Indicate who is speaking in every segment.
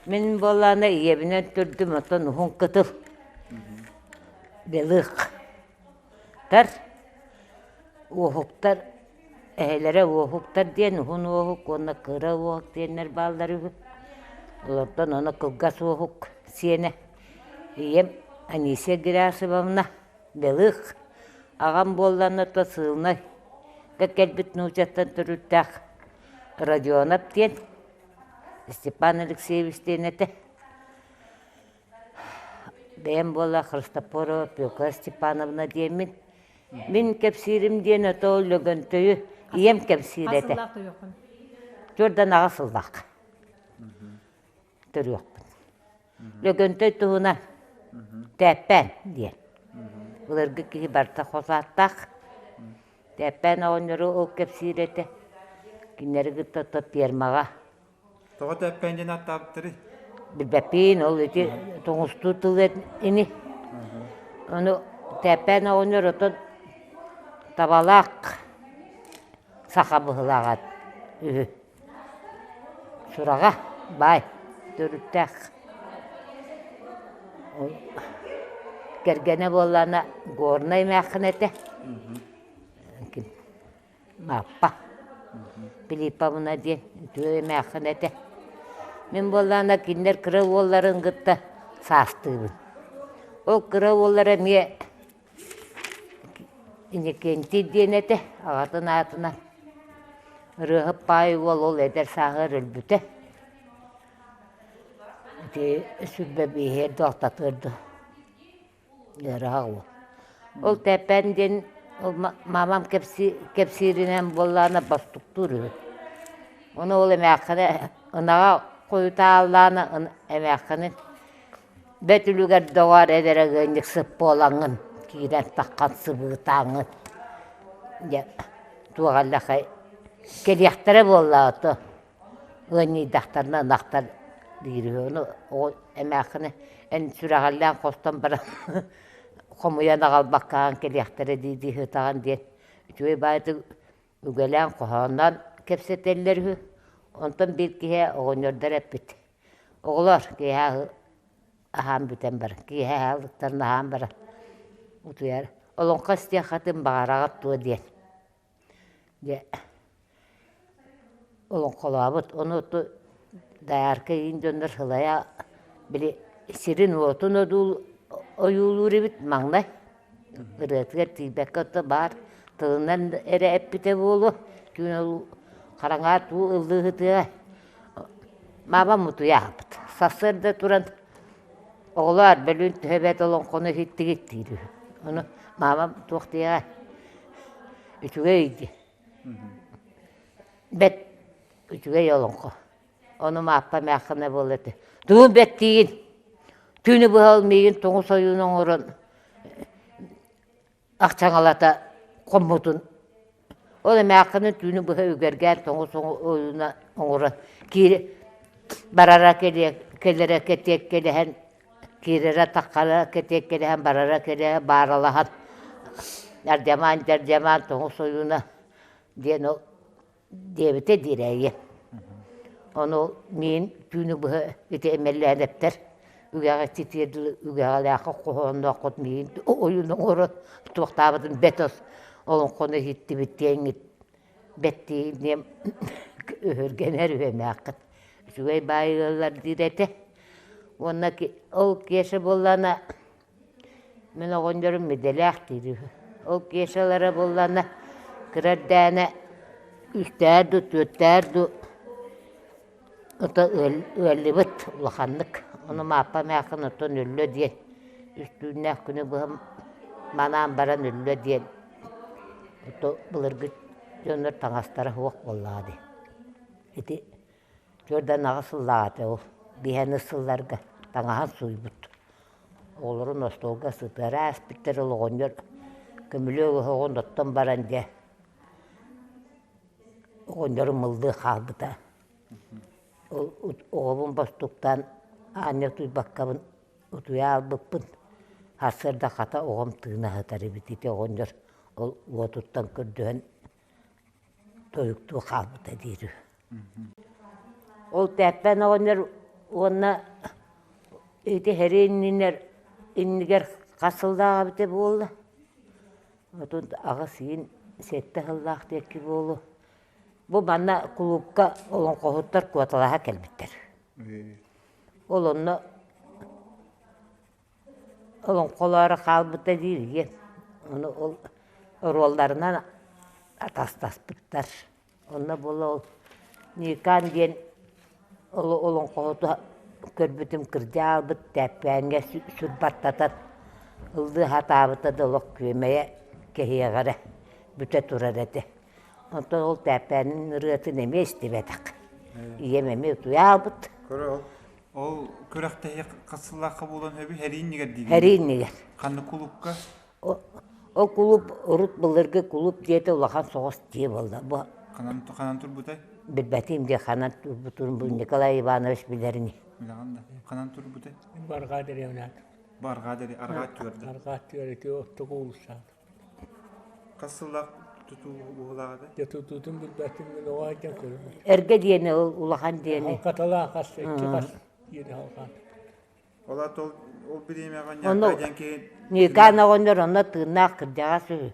Speaker 1: Мин буоллаҕына ийэбинэн төрдүм оттон уһун кытыл Белых-тар, Уоһуктар эһэлэрэ Уоһуктар диэн уһун уоһук уонна кыра уоһук диэннэр бааллар үһү. Олортон ону кылгас уоһук сиэнэ ийэм Анисия Герасимовна Белых, аҕам буоллаҕына то сыылынай кэлбит нуучаттан төрүттээх Родионов диэн Степан Алексеевич диэн этэ. Бэйэм буола Христофорова Петра Степановна диэммин. Мин кэпсиирим диэн ото Лөгөнтөйү ийэм кэпсиир этэ. Түөртэн аҕыс сыллаах төрүөхпүн. Лөгөнтөй туһунан Тээппээн диэн. Былыргы киһи барыта хос ааттаах. Тээппээн оҕонньору ол кэпсиир этэ. Кинилэри кытта то пиэрмаҕа
Speaker 2: Тоҕо Тээппээн диэн ааттаабыттарый?
Speaker 1: Билбэппин, ол ити тоҥустуу тыл ини. Ону Тээппээн оҕонньор отон табалаах саха быһылааҕа үһү. Сураҕа баай төрүттээх. Кэргэнэ буоллаҕына Горнай эмээххин этэ. Мааппа Филипповна диэн үтүө эмээххин этэ. Мин буоллаҕына кинилэр кыра уолларын кытта саастыыбын. Ол кыра уоллара эмиэ Иннокентий диэн этэ, аҕатын аатынан. Ырыаһыт паай уол ол эдэр сааһыгар өлбүтэ. Ити сүрбэ биэһиэр дуу, алтатыар дуу ыараах уол. Ол Тэппээн диэн ол маамам кэпсииринэн буоллаҕына бостуктуур үһү. Ону ол эмээххинэ ынаҕа хойутааллаана эмээххинин Бэт үлүгэр доҕоор эдэр ыанньыксыт буолаҥҥын киирэн таххан сыбыытааҥҥын дьэ туох эллэхэй кэлиэхтэрэ буоллаҕа то ыанньыйдахтарына ынахтар диир үһү ону оҕо эмээххини эн сүрэҕэллээн хостон баран хомуйан аҕалбаккаҕын кэлиэхтэрэ дии-дии сытаҕын диэн үчүгэй баайытык үгэлээн хоһоонноон кэпсэтэллэр үһү онтон биир киһи оҕонньордор эппит Оҕолоор, киэһэ аһаан бүтэн баран, киэһэ аһылыктарын аһаан баран утуйар. Олоҥхо истиэххитин баҕараҕыт дуо диэн. Дьэ, олоҥхолообут. Ону дайаарка иин дьоннор сылайа били сирин-уотун ойуулуур эбит маҥнай. Ырыатыгар тиийбэккэ ото баар тылынан эрэ эппитэ буолуо. Түүн ол хараҥаҕа туу ыллыыһытыа Маамам утуйа аһаппыт. Сарсыарда туран оҕолоор бөлүүн төһө бэрт олоҥхону иһиттигит диир үһү. Ону маамам туох диэҕэ үчүгэй дии. Бэт үчүгэй олоҥхо. Ону Мааппа эмээххинэ буола этэ. Тугун бэттиигин? Түүнү быһа ол миигин тоҥус ойуун оҥорон ахчаҥалата хоммутун ол эмээххинин түүнү быһа үгэргээн тоҥус ойууна оҥорон киири барара кэлэрэ кэтиэккэлэһэн киирэрэ таххара кэтиэккэлэһэн барара кэлэрэ бааралаһан ардьамаан дьардьамаан тоҥус ойууна диэн ол диэбитэ диэрэйэ. Ону миин түүнү быһа ити эмэллээнэптэр үгэҕэ титиэр дылы үгэҕэлээххэ хоһооннооххут миин ойууну оҥорон туохтаабытын бэт олоҥхону иһиттибит диэҥҥит бэттииниэм өһүргэнэр үһэмээххит үчүгэй баай ыаллар диир этэ уонна ол Кеша буоллаҕына Мин оҕонньорум идэлээх диир үһү. Ол Кешалара буоллаҕына кыра эрдэҕинэ үстээх дуу, түөртээх дуу ото ыаллыбыт улаханнык. Ону Мааппа эмээххин оттон өллө диэн үс түүннээх күнү быһа манаан баран өллө диэн ото былыргы дьоннор таҥастара суох буоллаҕа дии. Ити түөртэн аҕыс сыллааҕы этэ ол биһиэнэ сылларга таҥаһын сууйбут. Оҕолорун остуолга сытыара ааспыттар ол оҕонньор көмүлүөк оһоҕун оттон баран дьэ оҕонньорум ыллыы хаалбыта. Ол оҕобун бостуктаан аанньа утуйбаккабын утуйа аалбыппын. Сарсыарда хата оҕом тыына сытар эбит ити оҕонньор ол уотуттан көрдөһөн тойуктуу хаалбыта диир үһү. Ол Тээппээн оҕонньор Уонна ити сэрии иннинэр иннигэр хас сыллаах эбитэ буолла? Отут 8 иин 7 сыллаах диэки буолуо. Бу манна кулуупка олоҥхоһуттар куоталаһа кэлбиттэр. Ол онно олоҥхолоро хаалбыта диир ийэм. Ону ол оруолларынан атастаспыттар. Онно буола ол Ньыыкаан диэн олоҥхоһуту көрбүтүм кырдьаалбыт Тээппээҥҥэ сүр баттатан ыллыы сатаабыта да олох күөмэйэ кэһиэҕэрэ бүтэ турар этэ. Онтон ол Тээппээнин ырыатын эмиэ истибэтэх. Ийэм эмиэ утуйаабыт.
Speaker 2: Көрө ол ол күрэхтэһии хас сыллаахха буолан сөбүй? Һэрии иннигэр диигин.
Speaker 1: Һэрии иннигэр.
Speaker 2: Ханнык кулуупка?
Speaker 1: Ол кулууп урут былыргы кулууп дьиэтэ улахан соҕус дьиэ буолла. Бу
Speaker 2: Ханан ханан турбутай?
Speaker 1: Билбэтим дии ханан турбутун бу Николай Иванович билэрини.
Speaker 2: Билэҕин да. Ханан турбутай?
Speaker 3: Бу арҕаа дэриэбинэ.
Speaker 2: Бу арҕаа дэри арҕаа өттүгэр да.
Speaker 3: Арҕаа өттүгэр ити оттук уулуссаҕа.
Speaker 2: Хас сыллаах тутуу уһулаах этэ?
Speaker 3: Дьэ тутуутун билбэтим мин оҕо сылдьан көрүм.
Speaker 1: Эргэ диэни ол улахан диэни.
Speaker 3: Халкаталаах хас икки хас диэни халҕаан.
Speaker 2: Ол аата ол, ол бириэмэҕэ
Speaker 1: Онно
Speaker 2: Ньаакаа диэн киһи
Speaker 1: Ньыыкаан оҕонньор онно тыыннаах кырдьаҕас үһү.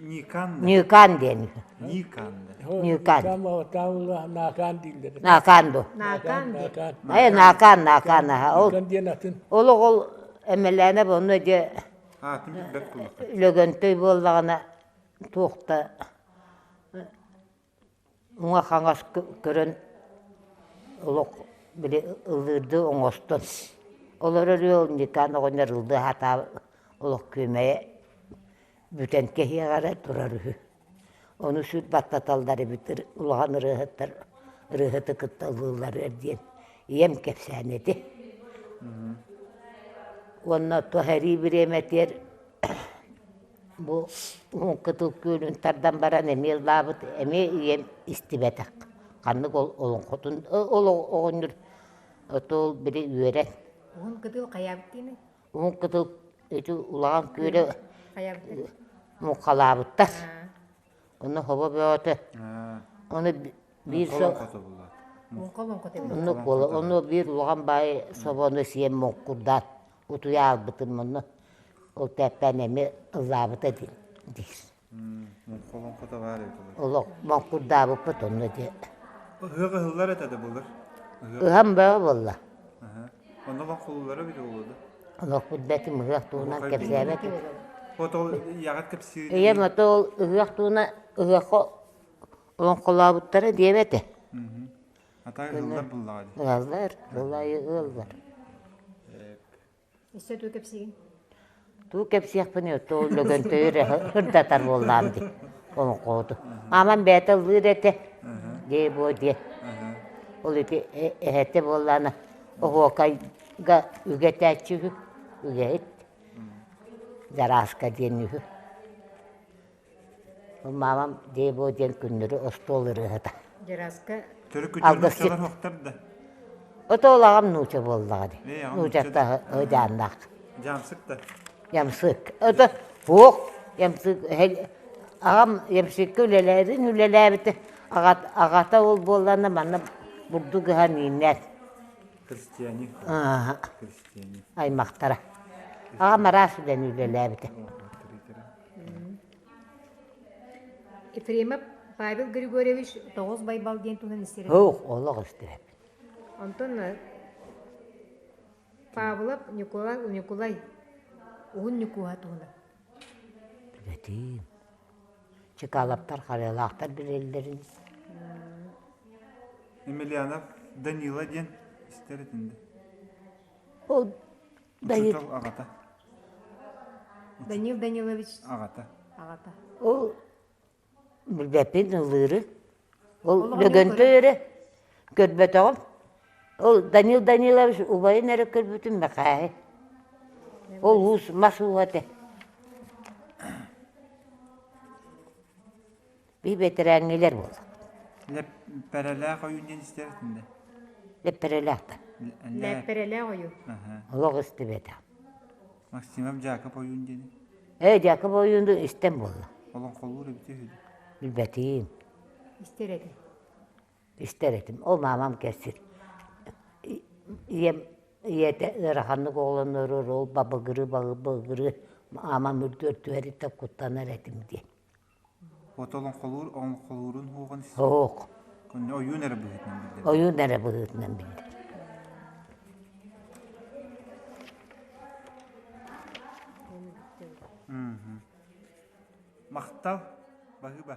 Speaker 2: Ньыыкаан да?
Speaker 1: Ньыыкаан диэн үһү.
Speaker 2: Ньыыкаан да?
Speaker 1: Ньыыкаан.
Speaker 3: Наакаан дииллэр.
Speaker 1: Наакаан дуо?
Speaker 4: Наакаан диэн.
Speaker 1: Ээ, Наакаан, Наакаан аһа. Ол
Speaker 3: Наакаан диэн атын.
Speaker 1: Олох ол Эмэлээнэп онно дьэ
Speaker 2: Аатын билбэт буоллахха.
Speaker 1: Лөгөнтөй буоллаҕына туох да уҥа-хаҥас көрөн олох били ыллыырдыы оҥостон олорор ыал Ньыкаан оҕонньор ыллыы сатаабыт олох күөмэйэ бүтэн кэһиэҕэ эрэ турар үһү. Ону сүр баттаталлар эбит улахан ырыаһыттар ырыаһыты кытта ыллыыллар диэн ийэм кэпсээн ити. Уонна туһэрии бириэмэтигэр Бу уһун кытыл күөлүн тардан баран эмиэ ыллаабыт, эмиэ ийэм истибэтэх. Ханнык ол олоҥхотун ол оҕонньор отуол били үөрэн.
Speaker 4: Уһун кытыл хайаабыт диэни?
Speaker 1: Уһун кытыл ити улахан күөлэ муҥхалаабыттар. Ону хобо бөҕөтө. Ону биир Оннук буола. Ону биир улахан баай собону сиэн муҥкурдаат утуйа аалбытым онно ол тэппээн эмиэ ыллаабыта диир.
Speaker 2: Олоҥхото баар эбит
Speaker 1: Олох моҥкурдаабыппыт онно дии.
Speaker 2: Ыһыах ыһыллар этэ да былыр.
Speaker 1: Ыһан бөҕө буолла.
Speaker 2: Онно олоҥхолууллара эбитэ буолуо да.
Speaker 1: Олох билбэтим ыһыах туһунан кэпсээбэтим.
Speaker 2: Вот ол ийэҕит кэпсиир.
Speaker 1: Ийэм ото ол ыһыах туһунан ыһыахха олоҥхолообуттара диэбэтэ.
Speaker 2: Атай ыһыллар буллаҕа дии.
Speaker 1: Ыаллар, ылайы ыаллар.
Speaker 4: Өссө туу кэпсиигин?
Speaker 1: Туу кэпсиэхпин то Лөгөнтөйү эрэ ырдатар буоллаам дии олоҥхоһуту. Маамам бэйэтэ ыллыыр этэ. Дии буо диэ. Ол ити эһэтэ буоллаана оһуокайга үгэтээччи үһү, үгэһит. Дьарааска диэн үһү. Маамам дии-буо диэн күннэри остуол ырыаһыта.
Speaker 4: Дьарааска
Speaker 1: Алгысчыт. Ото ол аҕам нууча буоллаҕа дии. Нуучаттан ыдьааннаах.
Speaker 2: Дьаамсык да.
Speaker 1: Ямсык. Ото суох ямсык аҕам ямсыкка үлэлээбин үлэлээбитэ аҕата ол буоллаҕына манна бурдук ыһан ииннэр.
Speaker 2: Христиане. Христиане.
Speaker 1: Аймахтара. Аҕам араас үлэни үлэлээбитэ.
Speaker 4: Ефремов Павел Григорьевич Тоҕус Байбал диэн туһунан истэр
Speaker 1: Суох, олох истибэппин.
Speaker 4: Онтон Павлов Ньукулай Ньукулай Уһун Ньукууһа туһунан.
Speaker 1: Билэтиим. Чыкаалаптар харыалаахтар билэллэрин.
Speaker 2: Емельянов Данила диэн истэр этинде.
Speaker 1: Ол Данил
Speaker 2: Учуутал аҕата.
Speaker 4: Данил Данилович
Speaker 2: Аҕата.
Speaker 4: аҕата.
Speaker 1: Ол билбэппин ыллыыры. Ол
Speaker 4: Ол
Speaker 1: Лөгөнтөй эрэ көрбөтөҕүм. Ол Данил Данилович убайын эрэ көрбүтүм Мэхээһи. Ол уус мас ууһа этэ. Би бэтэрээҥҥилэр буоллахпыт.
Speaker 2: Лэппэрэлээх ойуун диэн истэр этин да?
Speaker 1: Лэппэрэлээх да.
Speaker 4: Лэппэрэлээх ойуун.
Speaker 1: Олох истибэтэх.
Speaker 2: Максимов Дьаакып ойуун диэни.
Speaker 1: Ээ, Дьаакып ойууну истэн буолла.
Speaker 2: Олоҥхолуур эбитэ үһү.
Speaker 1: Билбэтиим.
Speaker 4: Истэр этим.
Speaker 1: Истэр этим. Ол маамам кэлсир. Ийэм ийэтэ ыараханнык оҕолонорор ол бабыгырыы бабыгырыы аамам үрдүгэр түһэриттэн куттанар этим диэн.
Speaker 2: От олоҥхолуур олоҥхолуурун уһуоҕун
Speaker 1: Суох.
Speaker 2: Ойуун эрэ быһыытынан биллэр.
Speaker 1: Ойуун эрэ быһыытынан биллэр.
Speaker 2: Махтал. Баһыыба.